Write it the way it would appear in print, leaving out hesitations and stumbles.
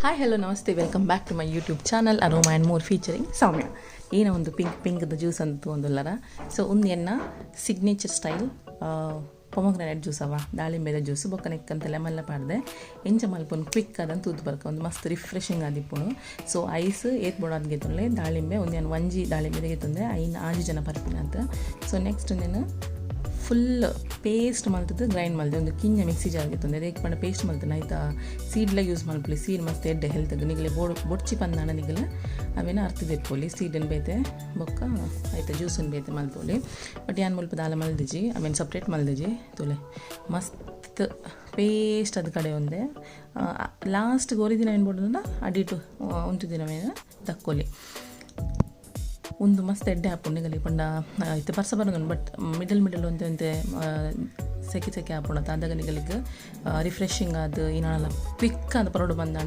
Hi, hello, namaste, welcome back to my YouTube channel Aroma and More featuring Soumya. ಏನ ಒಂದು pink ಪಿಂಕ್ದ juice ಅಂತ ಒಂದುಲ್ಲರ. ಸೊ ಒಂದು ಎನ್ನ ಸಿಗ್ನೇಚರ್ ಸ್ಟೈಲ್ ಪೊಮೊಗ್ರಾನೇಟ್ ಜ್ಯೂಸ್ ಅವ, ದಾಳಿಂಬೆದ ಜ್ಯೂಸ್. ಬೊಕ್ಕ ನೆಕ್ಕಂತ ಲೆಮನ್ ಪಾಡ್ದೆ ಎಂಚ ಮಲ್ಪುನು ಕ್ವಿಕ್ ಅದಂತ ತೂದು ಬರ್ಕ. ಒಂದು ಮಸ್ತ್ ರಿಫ್ರೆಶಿಂಗ್ ಆದಿಪ್ಪುನು. ಸೊ ಐಸ್ ಏತ್ ಬೋಡಾದ್ ಗೆತ್ತೊಂಡೆ. ದಾಳಿಂಬೆ ಒಂದು ಏನು ಒಂಜಿ ದಾಳಿಂಬೆ ಗೆತ್ತೊಂದೆ, ಐನ್ ಆಜಿ ಜನ ಪರ್ಪಿನ ಅಂತ. ಸೊ ನೆಕ್ಸ್ಟ್ నేను ಫುಲ್ ಪೇಸ್ಟ್ ಮಲ್ತದ್ದು ಗ್ರೈಂಡ್ ಮಲ್ತೆ. ಒಂದು ಕಿಂಜ ಮಿಕ್ಸಿ ಜಾರ್ ಗೆತ್ತೊಂದೆ. ದೇಕ್ ಪಂಡ ಪೇಸ್ಟ್ ಮಲ್ತನ ಆಯ್ತಾ. ಸೀಡ್ಲ ಯೂಸ್ ಮಲ್ಪಲಿ, ಸೀಡ್ ಮಸ್ತ್ ಎಡ್ಡೆ ಹೆಲ್ತ್. ನಿಗಲೆ ಬೋಡು ಬೊಡ್ಚಿ ಪಂದಾಣ ನಿಗಲೆ ಅವೇನ ಅರ್ಥ ದೆಪ್ಪೊಲಿ. ಸೀಡನ್ ಬೇತೆ ಬೊಕ್ಕ ಆಯ್ತಾ ಜ್ಯೂಸನ್ ಬೇತೆ ಮಲ್ಪೊಲಿ. ಬಟ್ ಯಾನ್ ಮುಲ್ಪ ದಾಲ ಮಲ್ದಿಜಿ, ಅವೇನು ಸಪ್ರೇಟ್ ಮಲ್ದಿಜಿ. ತೂಲೆ, ಮಸ್ತ್ ಪೇಸ್ಟ್ ಅದು ಕಡೆ ಒಂದೆ. ಲಾಸ್ಟ್ ಗೋರಿ ದಿನ ಏನು ಬೋಡುಂಡ ಅಡಿಟು ಉಂತು ದಿನವೇನ ದಕ್ಕೊಲಿ. ಒಂದು ಮಸ್ತ್ ಎಡ್ಡೆ ಆಪುಂಡು ನಿಗಲಿ ಪಂಡ ಇತ್ತೆ ಬರ್ಸ ಬರೋದು, ಬಟ್ ಮಿಡಲ್ ಮಿಡಲ್ ಒಂತೆ ಒಂತೆ ಸೆಕೆ ಸೆಕೆ ಆಪುಂಡು. ಅದಾಗ ನಿಗಲಿಗೆ ರಿಫ್ರೆಶಿಂಗ್ ಆದ್ ಏನಾಲ ಕ್ವಿಕ್ ಆದ್ ಪರೋಡು ಬಂದ.